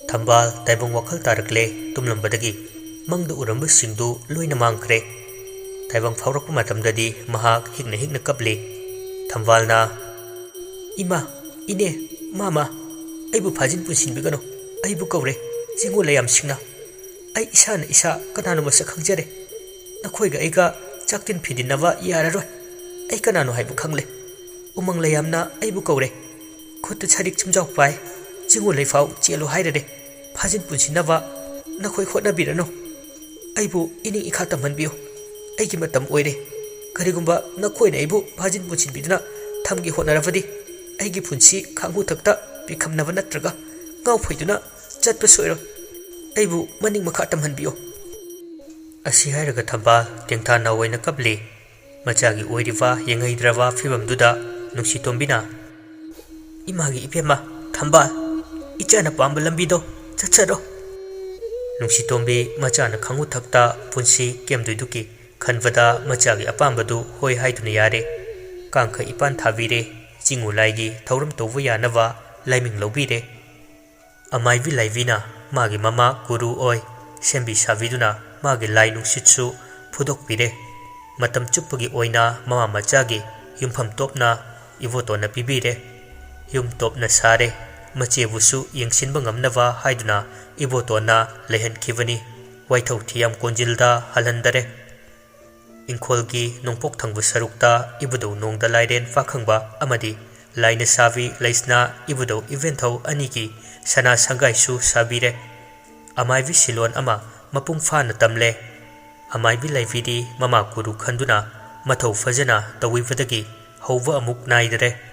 ꯊꯝꯕꯥꯜ ꯇꯥꯏꯕꯪ ꯋꯥꯈꯜ ꯇꯥꯔꯛꯂꯦ꯫ ꯇꯨꯝꯂꯝꯕꯗꯒꯤ ꯃꯪꯗ ꯎꯔꯝꯕꯁꯤꯡꯗꯨ ꯂꯣꯏꯅ ꯃꯥꯡꯈ꯭ꯔꯦ꯫ ꯇꯥꯏꯕꯪ ꯐꯥꯎꯔꯛꯄ ꯃꯇꯝꯗꯗꯤ ꯃꯍꯥꯛ ꯍꯤꯛꯅ ꯍꯤꯛꯅ ꯀꯞꯂꯤ꯫ ꯊꯝꯕꯥꯜꯅ, "ꯏꯃꯥ, ꯏꯅꯦ, ꯃꯥꯃ, ꯑꯩꯕꯨ ꯐꯥꯖꯤꯟ ꯄꯨꯟꯁꯤꯟꯕꯤꯒꯅꯨ꯫ ꯑꯩꯕꯨ ꯀꯧꯔꯦ ꯆꯤꯡꯉꯨ ꯂꯩꯌꯥꯝꯁꯤꯡꯅ꯫ ꯑꯩ ꯏꯁꯥꯅ ꯏꯁꯥ ꯀꯅꯥꯅꯣ ꯃꯁꯛ ꯈꯪꯖꯔꯦ꯫ ꯅꯈꯣꯏꯒ ꯑꯩꯒ ꯆꯥꯛꯇꯤꯟ ꯐꯤꯗꯤꯟꯅꯕ ꯌꯥꯔꯔꯣꯏ꯫ ꯑꯩ ꯀꯅꯥꯅꯣ ꯍꯥꯏꯕ ꯈꯪꯂꯦ꯫ ꯎꯃꯪ ꯂꯩꯌꯥꯝꯅ ꯑꯩꯕꯨ ꯀꯧꯔꯦ꯫ ꯈꯨꯠꯇ ꯁꯔꯤꯛ ꯆꯨꯝꯖꯥꯎ ꯄꯥꯏ꯫ ꯆꯤꯡꯉꯨ ꯂꯩꯐꯥꯎ ꯆꯦꯜꯂꯨ ꯍꯥꯏꯔꯔꯦ꯫ ꯐꯥꯖꯤꯟ ꯄꯨꯟꯁꯤꯟꯅꯕ ꯅꯈꯣꯏ ꯍꯣꯠꯅꯕꯤꯔꯅꯨ꯫ ꯑꯩꯕꯨ ꯏꯅꯤꯡ ꯏꯈꯥ ꯇꯝꯍꯟꯕꯤꯌꯨ꯫ ꯑꯩꯒꯤ ꯃꯇꯝ ꯑꯣꯏꯔꯦ꯫ ꯀꯔꯤꯒꯨꯝꯕ ꯅꯈꯣꯏꯅ ꯑꯩꯕꯨ ꯐꯥꯖꯤꯟ ꯄꯨꯟꯁꯤꯟꯕꯤꯗꯨꯅ ꯊꯝꯒꯦ ꯍꯣꯠꯅꯔꯕꯗꯤ ꯑꯩꯒꯤ ꯄꯨꯟꯁꯤ ꯈꯥꯡꯍꯨ ꯊꯛꯇ ꯄꯤꯈꯝꯅꯕ ꯅꯠꯇ꯭ꯔꯒ ꯉꯥꯎ ꯐꯩꯗꯨꯅ ꯆꯠꯄ ꯁꯣꯏꯔꯣꯏ꯫ ꯑꯩꯕꯨ ꯃꯅꯤꯡ ꯃꯈꯥ ꯇꯝꯍꯟꯕꯤꯌꯨ꯫ ꯑꯁꯤ ꯍꯥꯏꯔꯒ ꯊꯝꯕꯥꯜ ꯇꯦꯡꯊꯥ ꯅꯥꯑꯣꯏꯅ ꯀꯞꯂꯤ꯫ ꯃꯆꯥꯒꯤ ꯑꯣꯏꯔꯤꯕ ꯌꯦꯡꯍꯩꯗ꯭ꯔꯕ ꯐꯤꯕꯝꯗꯨꯗ ꯅꯨꯡꯁꯤꯇꯣꯝꯕꯤꯅ, "ꯏꯃꯥꯒꯤ ꯏꯕꯦꯝꯃ, ꯊꯝꯕꯥꯜ, ꯏꯆꯥꯅ ꯄꯥꯝꯕ ꯂꯝꯕꯤꯗꯣ ꯆꯠꯆꯔꯣ꯫" ꯅꯨꯡꯁꯤꯇꯣꯝꯕꯤ ꯃꯆꯥꯅ ꯈꯥꯡꯍꯨ ꯊꯛꯇ ꯄꯨꯟꯁꯤ ꯀꯦꯝꯗꯣꯏꯗꯨꯒꯤ ꯈꯟꯕꯗ ꯃꯆꯥꯒꯤ ꯑꯄꯥꯝꯕꯗꯨ ꯍꯣꯏ ꯍꯥꯏꯗꯨꯅ ꯌꯥꯔꯦ꯫ ꯀꯥꯡꯈ ꯏꯄꯥꯟ ꯊꯥꯕꯤꯔꯦ꯫ ꯆꯤꯡꯉꯨ ꯂꯥꯏꯒꯤ ꯊꯧꯔꯝ ꯇꯧꯕ ꯌꯥꯅꯕ ꯂꯥꯏꯃꯤꯡ ꯂꯧꯕꯤꯔꯦ꯫ ꯑꯃꯥꯏꯕꯤ ꯂꯥꯏꯕꯤꯅ ꯃꯥꯒꯤ ꯃꯃꯥ ꯒꯨꯔꯨ ꯑꯣꯏ ꯁꯦꯝꯕꯤ ꯁꯥꯕꯤꯗꯨꯅ ꯃꯥꯒꯤ ꯂꯥꯏ ꯅꯨꯡꯁꯤꯠꯁꯨ ꯐꯨꯗꯣꯛꯄꯤꯔꯦ꯫ ꯃꯇꯝ ꯆꯨꯞꯄꯒꯤ ꯑꯣꯏꯅ ꯃꯃꯥ ꯃꯆꯥꯒꯤ ꯌꯨꯝꯐꯝ ꯇꯣꯞꯅ ꯏꯕꯣꯇꯣꯟꯅ ꯄꯤꯕꯤꯔꯦ꯫ ꯌꯨꯝ ꯇꯣꯞꯅ ꯁꯥꯔꯦ꯫ ꯃꯆꯦꯕꯨꯁꯨ ꯌꯦꯡꯁꯤꯟꯕ ꯉꯝꯅꯕ ꯍꯥꯏꯗꯨꯅ ꯏꯕꯣꯇꯣꯟꯅ ꯂꯩꯍꯟꯈꯤꯕꯅꯤ꯫ ꯋꯥꯏꯊꯧ ꯊꯤꯌꯥꯝ ꯀꯣꯟꯖꯤꯜꯗ ꯍꯜꯍꯟꯗꯔꯦ꯫ ꯏꯪꯈꯣꯜꯒꯤ ꯅꯣꯡꯄꯣꯛ ꯊꯪꯕ ꯁꯔꯨꯛꯇ ꯏꯕꯨꯙꯧ ꯅꯣꯡꯗ ꯂꯥꯏꯔꯦꯟ ꯄꯥꯈꯪꯕ ꯑꯃꯗꯤ ꯂꯥꯏꯅ ꯁꯥꯕꯤ ꯂꯩꯁꯅꯥ ꯏꯕꯨꯙꯧ ꯏꯕꯦꯟꯊꯧ ꯑꯅꯤꯒꯤ ꯁꯅꯥ ꯁꯪꯒꯥꯏꯁꯨ ꯁꯥꯕꯤꯔꯦ꯫ ꯑꯃꯥꯏꯕꯤ ꯁꯤꯂꯣꯟ ꯑꯃ ꯃꯄꯨꯡ ꯐꯥꯅ ꯇꯝꯂꯦ꯫ ꯑꯃꯥꯏꯕꯤ ꯂꯥꯏꯕꯤꯗꯤ ꯃꯃꯥ ꯒꯨꯔꯨ ꯈꯟꯗꯨꯅ ꯃꯊꯧ ꯐꯖꯅ ꯇꯧꯕꯤꯕꯗꯒꯤ ꯍꯧꯕ ꯑꯃꯨꯛ ꯅꯥꯏꯗꯔꯦ꯫